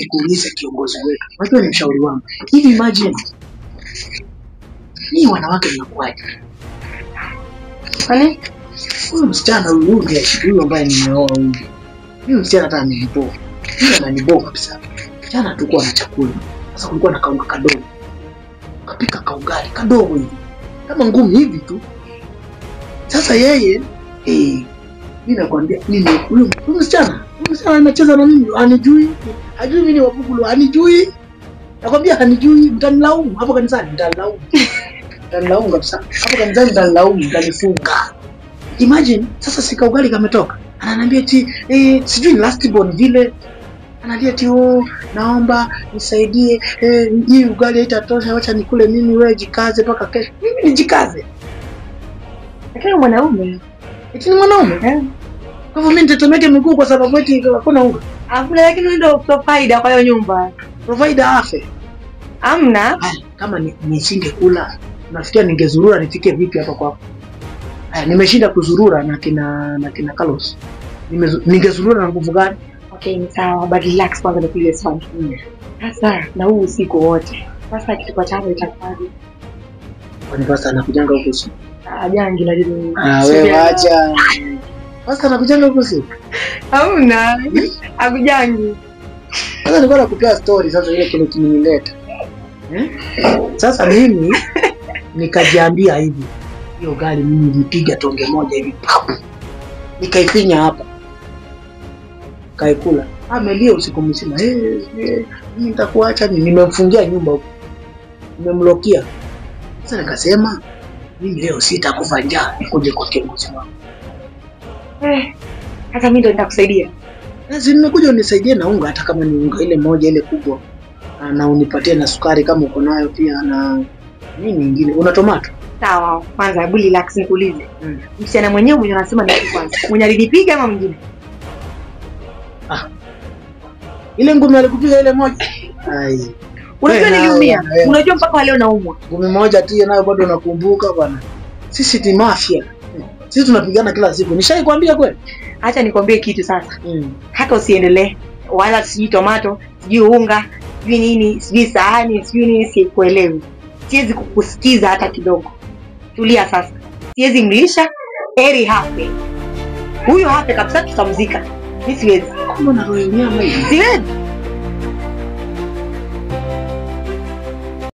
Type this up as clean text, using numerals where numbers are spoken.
nikuulize kiongozi wetu. Unajua ni mshauri wangu. Hivi imagine. Ni wanawake mnakuaje? Kwani huyu msichana huyu ndiye huyu ambaye nimeoa huyu. Huyu msichana hata ameniboa. Huyu ananiboa kabisa. Jana tulikuwa na chakula. Sasa kulikuwa na kaunga kadogo. Kapika kaugali kadogo hivi. Kama ngumi hivi tu. Sasa yeye mimi nakwambia mimi huyu msichana anacheza na mimi, anijui. Hajui mimi ni wapukulu, anijui. Nakwambia hanijui, mtanilaumu hapo kanisani, mtanilaumu. Mtanilaumu kabisa. Hapo kanisani mtanilaumu, mtanifunga. Imagine sasa sika ugali kametoka. Ananiambia eti sijui ni last born vile. Analia eti oh, naomba nisaidie, hii ugali haitatosha, acha nikule mimi, wewe jikaze mpaka kesho. Mimi nijikaze? Lakini mwanaume. Eti ni mwanaume? Eh. Kwa hivyo mimi nitetemeke miguu kwa sababu eti hakuna unga. Hakuna, lakini wewe ndio provider kwa hiyo nyumba. Provider afe. Hamna. Kama nisingekula, nafikia ningezurura nifike vipi hapa kwako? Haya, nimeshinda kuzurura na kina Carlos. Ningezurura na nguvu gani? Okay, ni sawa, but relax kwanza nikuulize swali. Sasa na huu usiku wote. Sasa akitupata hapo itakuwaje? Kwani sasa anakujanga huko usiku? Ajangi lakini. Ah, wewe acha. Sasa anakujanga huko usiku? Hamna. Akujangi. Sasa nilikuwa nakupea story sasa ile kile kimenileta. Sasa mimi nikajiambia hivi, hiyo gari mimi nilipiga tonge moja hivi pap. Nikaifinya hapa. Kaikula. Amelia usiku mzima. Mimi nitakuacha, nimemfungia nyumba huko. Nimemlokia. Sasa nikasema mimi leo sitakufa njaa, nikuje kwa kiongozi wangu. Sasa mimi ndo nitakusaidia. Sasa nimekuja unisaidie na unga, hata kama ni unga ile moja ile kubwa. Na unipatie na sukari kama uko nayo pia na nini nyingine. Una tomato? Sawa, kwanza hebu relax nikuulize. Msichana mwenyewe mwenye anasema ni kwanza. Mwenye alinipiga ama mwingine? Ah. Ile ngumi alikupiga ile moja. Ai. Unajua niliumia. Unajua mpaka leo naumwa. Ngumi moja tu nayo bado nakumbuka bwana. Sisi ni mafia. Sisi tunapigana kila siku. Nishaikwambia kweli? Acha nikwambie kitu sasa. Hata usiendelee wala sijui tomato, sijui unga, sijui nini, sijui sahani, sijui nini, sikuelewi. Siwezi kukusikiza hata kidogo. Tulia sasa. Siwezi mlisha, heri hape. Huyo hape kabisa tutamzika. Mimi siwezi. Mbona roho yenyewe hivi? Siwezi.